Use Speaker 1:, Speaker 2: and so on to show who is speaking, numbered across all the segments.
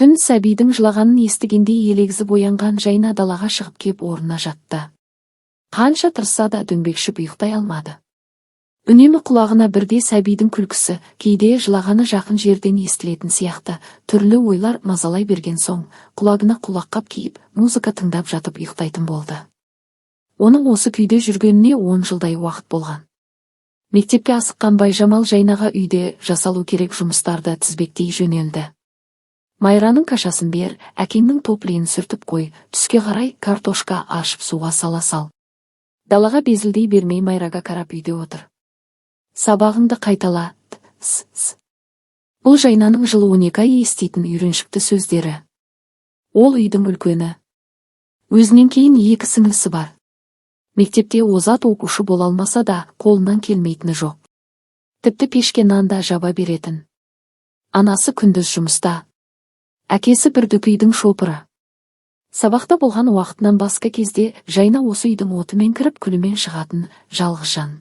Speaker 1: Түн сәбидің жылағанын естігендей елегзіп оянған Жайна далаға шығып кеп орнына жатты. Қанша тырысса да, дөңбекшіп ұйықтай алмады. Үнемі құлағына бірде сәбидің күлкісі, кейде жылағаны жақын жерден естілетін сияқты. Түрлі ойлар мазалай берген соң, құлағына құлаққап киіп, музыка тыңдап жатып ұйықтайтын болды. Оның осы күйде жүргеніне 10 жылдай уақыт болған. Мектепке асыққан Байжамал Жайнаға үйде жасалу керек жұмыстарды тізбектей жөнелді. Майраның кашасын бер, әкеңнің туфлиін сүртіп қой, түске қарай картошка аршып, суға сала сал. Далаға безілдей бермей, Майраға қарап үйде отыр. Сабағыңды қайтала, т, с, с. Бұл Жайнаның жыл 12 ай еститін үйреншікті сөздері. Ол үйдің үлкені. Өзінен кейін екі сіңлісі бар. Мектепте озат оқушы бола алмаса да, қолынан келмейтіні жоқ. Тіпті пешке нан да жаба беретін. Анасы күндіз жұмыста. Әкесі бір дөкейдің шопыры. Сабақта болған уақытынан басқа кезде Жайна осы үйдің отымен кіріп, күлімен шығатын жалғыз жан.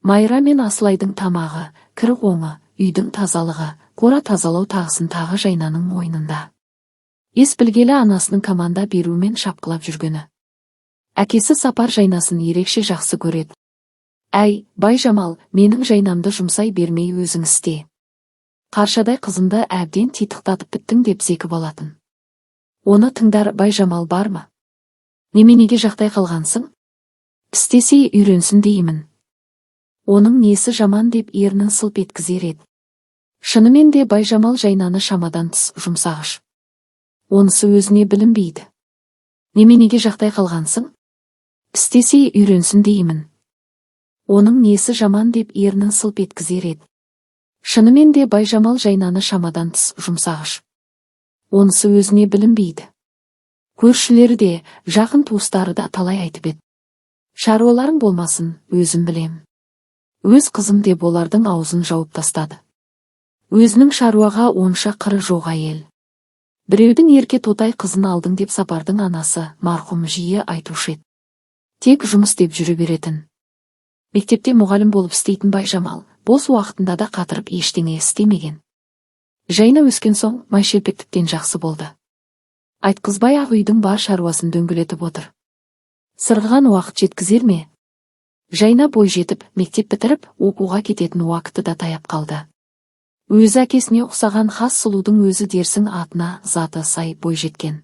Speaker 1: Майра мен Асылайдың тамағы, кір қоңы, үйдің тазалығы, қора тазалау, тағысын тағы Жайнаның мойнында. Ес білгелі анасының команда беруімен шапқылап жүргені. Әкесі Сапар Жайнасын ерекше жақсы көреді. «Әй, Байжамал, менің Жайнамды жұмсай бермей, өзің істе. Қаршадай қызымды әбден титықтатып біттің», – деп зекіп алатын. Оны тыңдар Байжамал бар ма? «Неменеге жақтай қалғансың? Істесе үйренсін деймін. Оның несі жаман?» – деп ернін сылп еткізер еді. Шынымен де, Байжамал Жайнаны шамадан тыс жұмсағыш. Онысы өзіне білінбейді. «Неменеге жақтай қалғансың? Істесе үйренсін деймін. Оның несі жаман?» – деп ернін сылп еткізер еді. Шынымен де, Байжамал Жайнаны шамадан тыс жұмсағыш. Онысы өзіне білінбейді. Көршілері де, жақын туыстары да талай айтып еді. «Шаруаларың болмасын, өзім білем. Өз қызым», – деп олардың аузын жауып тастады. Өзінің шаруаға онша қыры жоқ әйел. «Біреудің ерке тотай қызын алдың», – деп Сапардың анасы марқұм жиі айтушы еді. Тек жұмыс деп жүре беретін. Мектепте мұғалім болып істейтін Байжамал бос уақытында да қатырып ештеңе істемеген. Жайна өскен соң майшелпек тіптен жақсы болды. Айтқызбай ақ үйдің бар шаруасын дөңгелетіп отыр. Сырғыған уақыт жеткізер ме? Жайна бой жетіп, мектеп бітіріп, оқуға кететін уақыты да таяп қалды. Өзі әкесіне ұқсаған хас сұлудың өзі дерсің, атына заты сай бой жеткен.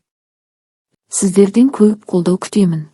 Speaker 1: Сіздерден көп қолдау күтемін.